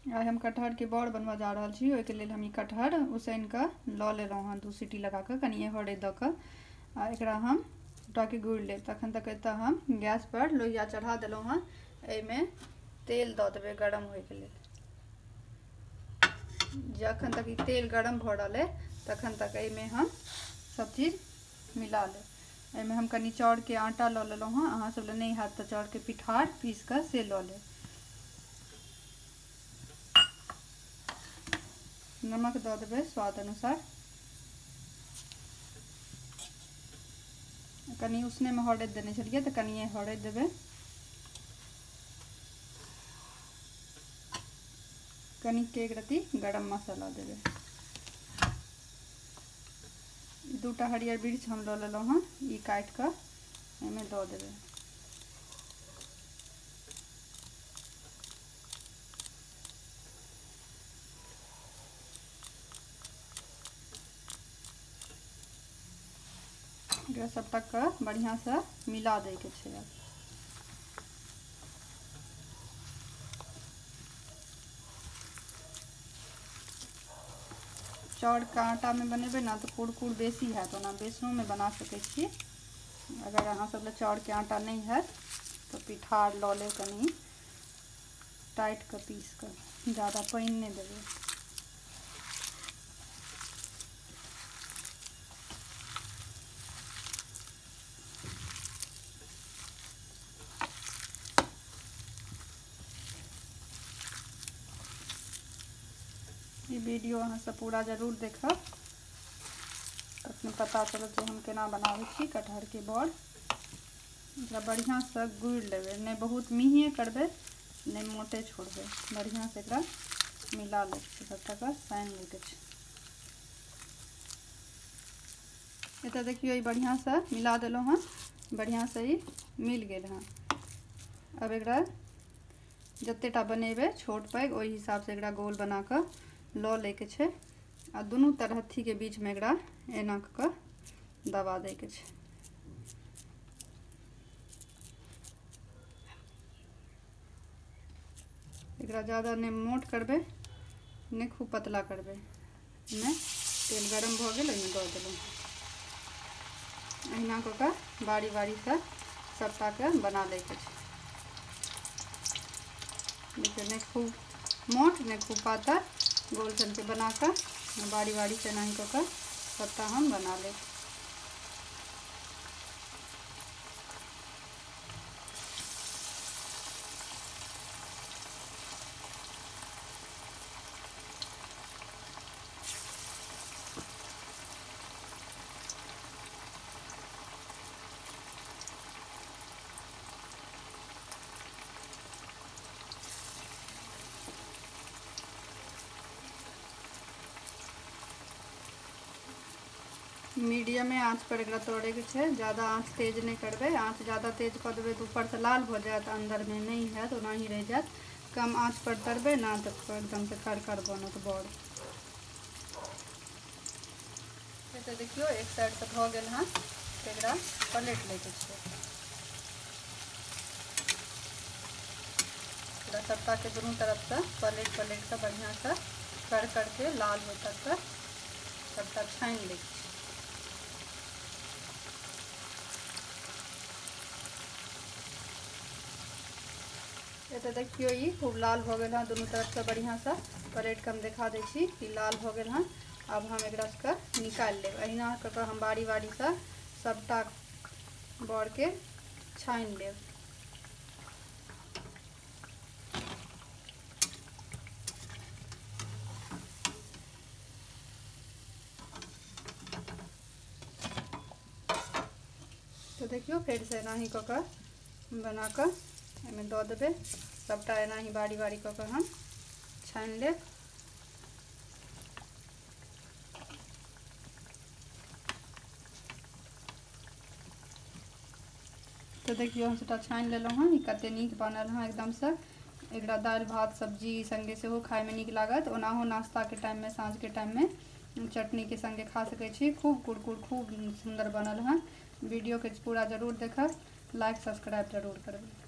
आइ हम कटहर के बड़ बनबऽ जा रहल छी। ओहिके लेल हम ई कटहर उसैन कऽ लऽ लेलहुँ हँ, 2 सीटी लगा कऽ कनिए हरैद दऽ कऽ, आ एकरा हम सभटाके गुड़ि लेब। तखन तक एतऽ हम गैस पर लोहिया चढ़ा देलहुँ हँ, एहिमे तेल दऽ देबै गरम होइके लेल। जखन तक ई तेल गरम भऽ रहल अइ तखन तक एहिमे हम सब चीज मिला लेब। एहिमे हम कनि चाउरके आटा लऽ लेलहुँ हँ, अहाँ सब लए नहि हैत तऽ चाउरके पिठार पीस कऽ से लऽ लेब। नमक दऽ देबै स्वाद अनुसार। कनि उसनेमे हरैद देने छलियै तऽ कनिए हरैद देबै। कनिक एक रत्ती गरम मसाला देबै। 2टा हरियर मिर्च हम लऽ लेलहुँ हँ, ई काटि कऽ एहिमे दऽ देबै। एकरा सबटाके बढ़िआँसँ मिला दैके छै। आब चाउरके आटामे बनेबै ने तऽ कुरकुर बेसी हैत, ओना बेसनोमे बना सकै छी। अगर अहाँ सब लए चाउरके आटा नहि हैत तऽ पिठार लऽ लेब कनि टाइट कऽ पीस कऽ, ज्यादा पानि नहि देबै। ई वीडियो अहाँ सब पूरा जरूर देखब, तखन पता चलत जे हम केना बनाबै छी कटहरके बड़। एकरा बढ़िआँसँ गुड़ि लेबै, नहि बहुत मिहिए करबै नहि मोटे छोड़बै, बढ़िआँसँ एकरा मिला लेबै, सबटाके सानि लैके छै। एतऽ देखियौ ई बढ़िआँसँ मिला देलहुँ हँ, बढ़िआँसँ ई मिल गेल हँ। अब एकरा जतेटा बनेबै छोट पैघ ओहि हिसाबसँ एकरा गोल बना कऽ लऽ लैके छै, आ दुनू तरहत्थीके बीचमे एकरा एना कऽ कऽ दबा दैके छै। एकरा ज्यादा नहि मोट करबै नहि खूब पतला करबै। एहिमे तेल गरम भऽ गेल, ओहिमे दऽ देलहुँ। अहिना कऽ कऽ बारी बारीसँ सबटाके बना लैके छै। देखियौ नहि खूब मोट नहि खूब पातर, गोल सनके बना कऽ बारी बारी से एनाही कऽ कऽ सबटा हम बना लेब। मीडियमे आँच पर एकरा तोड़ैके छै, ज़्यादा आँच तेज नहि करबै। आँच ज़्यादा तेज कऽ देबै तऽ ऊपरसँ लाल भऽ जायत, अन्दरमे नहि हैत, ओनाही रहि जायत। कम आँच पर तरबै ने तऽ एकदमसँ करकर बनत बड़। तऽ देखियौ एक साइडसँ भऽ गेल हँ, एकरा पलटि लैके छै। एकरा सबटाके दुनू तरफसँ पलटि पलटि कऽ बढ़िआँसँ कर करके लाल होइ तक सबटा छानि लैके छै। एतऽ देखियौ ई खूब लाल भऽ गेल हँ, दुनू तरफसँ बढ़िआँसँ पलटि कऽ हम देखा दै छी कि लाल भऽ गेल हँ। आब हम एकरा सबके निकालि लेब। अहिना कऽ कऽ हम बारी बारीसँ सबटा बड़के छानि लेब। तऽ देखियौ फेरसँ एनाही कऽ कऽ बना कऽ एहिमे दऽ देबै। सबटा एनाही बारी बारी कऽ कऽ हम छानि लेब। तऽ देखियौ हम सबटा छानि लेलहुँ हँ, ई कते नीक बनल हँ एकदमसँ। एकरा दालि भात सब्जी संगे सेहो खाइमे नीक लागत, ओनाहो नाश्ताके टाइममे साँझके टाइममे चटनीके संगे खा सकै छी। खूब कुरकुर खूब सुन्दर बनल हँ। वीडियोके पूरा जरूर देखब, लाइक सब्सक्राइब जरूर करबै।